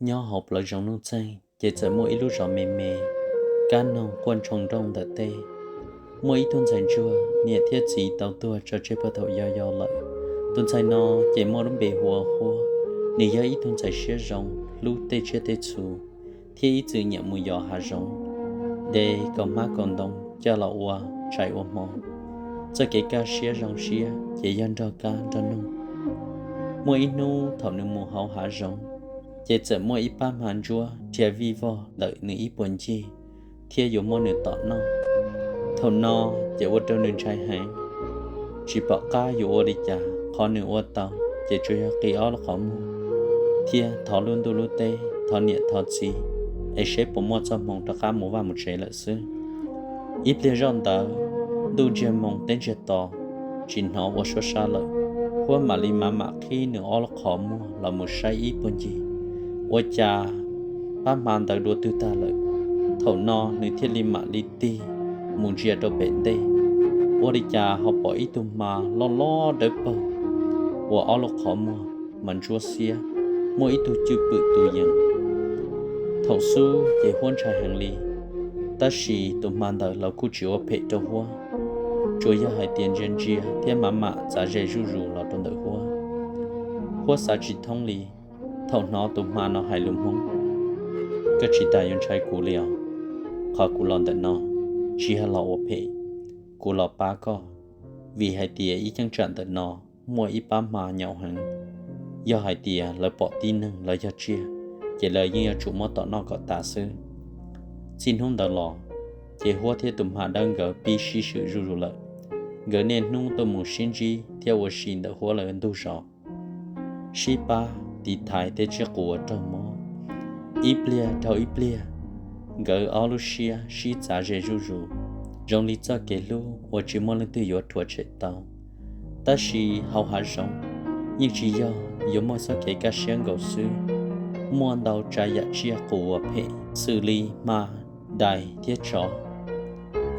Nyob hauv plawv zoov nuj txeeg ces txawm muaj ib lub zos me me, kab noog quaj ntshoo nrooj ntawm teb. Muaj ib tug ntxhais ntsuag niam thiab txiv tau tuag tso tseg puag thaum yau yau lawm. Tus ntxhais no ces muaj lub npe hu ua Huab. Nws yog ib tug ntxhais siab zoo, hlub tej tsiaj tej txhu, thiab ib txwm nyiam mus yos hav zoov, de kaus hmab kaus ntoo coj los ua tshais ua hmo. Txoj kev kaj siab zoo siab ces yog nrog kab nrog noog. Muaj ib hnub thaum nws mus hauv hav zoov, ces txawm muaj ib pab hma ntsuab dhia vij vog ntawm nws ib puag ncig thiab yuav muab nws tom noj. Thaum no ces ua rau nws ntshai heev, tsis pom qab yuav ua li cas. Qhov nws ua tau ces tsuas yog qi ob lub qhov muag thiab thov lub ntuj lub teb, thov niam thov txiv, es seb puas muaj txoj hmoo rov qab mus vaj mus tsev lawm xwb. Ib pliag zoj ntawd, ntuj ntsiag moo teb ntsiag to, tsis hnov ua suab sab lawm. Huab mam li mam mam qhib nws ob lub qhov muag los mus saib ib puag ncig, ua cas pab hma ntawd dua twg tag lawm. Thaum no nws thiaj li mam li tig mus ntsia rau pem ntej, ua li cas ho pom ib tug hma loj loj dawb paug uas ob lub qhov muag mas ntsuab xiab, muaj ib tug cwj pwm tus yees. Thaum xub ces Huab ntshai heev li, tab sis tus hma ntawd los kuj tsis ua phem rau Huab, tsuas yog hais tias ntsia ntsia thiab mam mam txav ze zuj zus los rau ntawm Huab. Huab xav tsis thoob li, thaum hnov tus hma no hais lus Hmoob: Koj tsis tas yuav ntshai kuv li os. Qhov kuv los ntawm no tsis yog los ua phem, kuv los pab koj, vim hais tias ib cheeb tsam ntawm no muaj ib pab hma nyaum heev. Yog hais tias lawv pom tib neeg los yog tsiaj, ces lawv yeej yuav tsum muab tom noj kom tas xwb. Txij hnub ntawd los, ces Huab thiab tus hma dawb nkawd pib sib swm zuj zus lawm. Nkawd niaj hnub tuaj mus sib ntsib thiab ua si ntawm Huab lawv ntug zos, sib pab tiv thaiv tej tsiaj qus uas raug mob. Ib pliag dhau ib pliag, nkawd ob lub siab sib txav ze zuj zus, zoo li txoj kev hlub uas tsis muaj leej twg yuav rhuav tshem tau. Tab sis hauv hav zoov yeej tsis yog yuav muaj txoj kev kaj siab nkaus xwb, muaj ntau tsav yam tsiaj qus uas phem xws li hma, dais thiab tsov,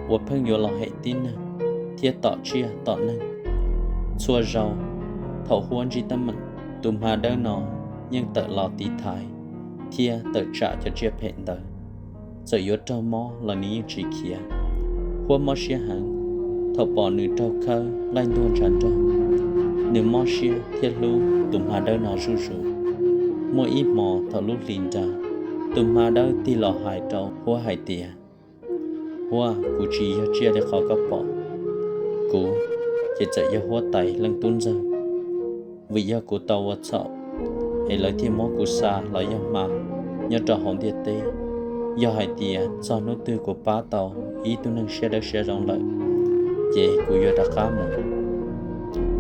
uas pheej yuav los hem tib neeg thiab tom tsiaj tom neeg. Txhua zaus thaum Huab ntsib teeb meem, tus hma dawb no yeej tawm los tiv thaiv thiab tawm tsam cov tsiaj phem ntawd. Txawm yuav raug mob los nws yeej tsis khiav. Huab mob siab heev, thaum pom nws raug khawb nqaij ntuag ntshav nrog, nws mob siab thiab hlub tus hma dawb no zuj zus. Muaj ib hmo thaum lub hli nra, tus hma dawb tig los hais rau Huab hais tias: Huab, kuv tsis yog tsiaj li qhov koj pom. Kuv ces txawm yog huab tais leej tub ntxawg, vim yog kuv tau ua txhaum es lawv thiaj muab kuv xa los yog hma nyob rau hauv ntiaj teb. Yog hais tias txog hnub twg kuv pab tau ib tug neeg siab dawb siab zoo lawm, ces kuv yuav rov qab mus.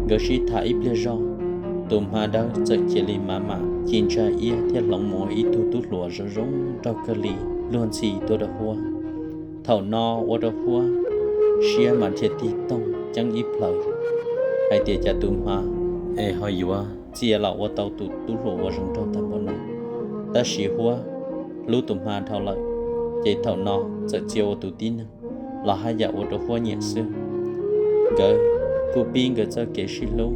Nkawd sib tham ib pliag zog, tus hma dawb txawm cia li mam mam ci ntsa iab thiab hloov mus ua ib tug tub hluas zoo zoo nraug kawg li luag ntxhi tuaj rau Huab. Thaum no ua rau Huab siab mas dhia tig toog ceeb ib plhaws hais tias cas tus hma es ho yuav txia los ua tau tus tub hluas uas zoo nraug tag npaum no. Tab sis Huab hlub tus hma dhau lawm, ces thaum no txawm txia ua tus tib neeg los haj yam ua rau Huab nyiam xwb. Nkawd kuj pib nkawd txoj kev sib hlub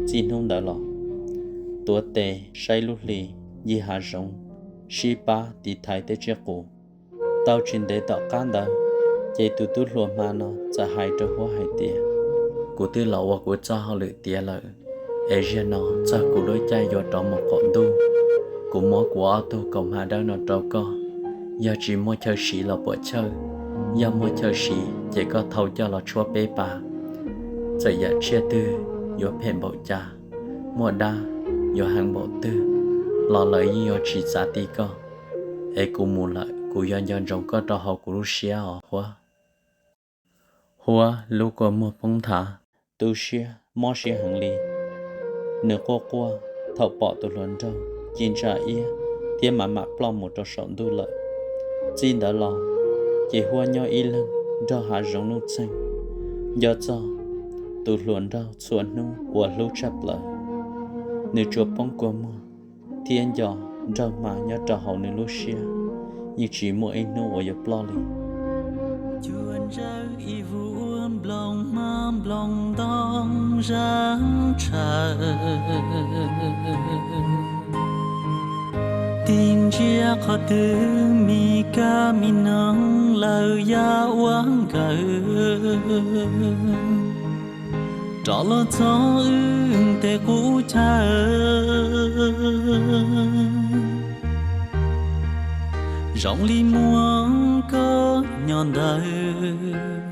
txij hnub ntawd los, tuav tes saib lub hli, ncig hav zoov, sib pab tiv thaiv tej tsiaj qus. Tau tsis ntev tom qab ntawd, ces tus tub hluas hma no txawm hais rau Huab hais tias: Kuv twb los ua kuv txoj hauj lwm tiav lawm, es zaum no txog kuv lub caij yuav rov mus qaum ntuj. Kuv muab kuv ob tug kaus hma dawb no rau koj, yog tsis muaj chaw siv los puam chawj, yog muaj chaw siv ces koj thau coj los tshuab peb pas. Txawm yam tsiaj twg yuav phem npaum cas, muaj dab yuav heev npaum twg los lawv yeej yuav tsis txav ti koj. Es kuv mus lawm, kuv yuav nco ntsoov koj rau hauv kuv lub siab os Huab. Huab lub kua muag poob nthav, tu siab mob siab heev li. Nws quaj quaj thaum pom tus hluas nraug ci ntsa iab thiab mam mam ploj mus rau saum ntuj lawm. Txij ntawd los, ces Huab nyob ib leeg nrog hav zoov nuj txeeg, nco txog tus hluas nraug txhua hnub uas hlub tshaj plaws. Nws tsuas poob kua muag thiab nco nraug hma nyob rau hauv nws lub siab, yeej tsis muaj ib hnub uas yuav ploj li. Cua ntsawj ib vuag nplooj hmab nplooj ntoo zab tshaw. Tsis ntsia qhov twg, me kab me noog lawm yam ua nkawm, rov los txog wb tej qub chaw, zoo li muaj koj nyob ntawd.